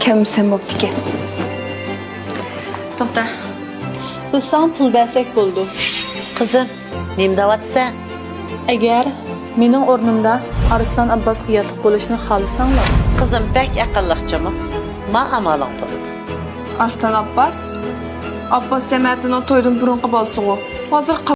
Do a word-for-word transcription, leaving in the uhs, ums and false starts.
كەلمىسەم بوپتىكەن. توختا. بىز ساڭا پۇل بەرسەك بولىدۇ. قىزىم، نېمە دەۋاتىسەن؟ ئەگەر مېنىڭ ئورنۇمدا ئارسلان ئابباسقا ياتلىق بولۇشنى خالىساڭلار. قىزىم بەك ئەقىللىق جۇمۇ. ما ئامالىڭ بولىدۇ. ئارسلان ئابباس؟ ئابباس جەمەتىنىڭ تويدىن بۇرۇنقى بالىسىغۇ. ھازىر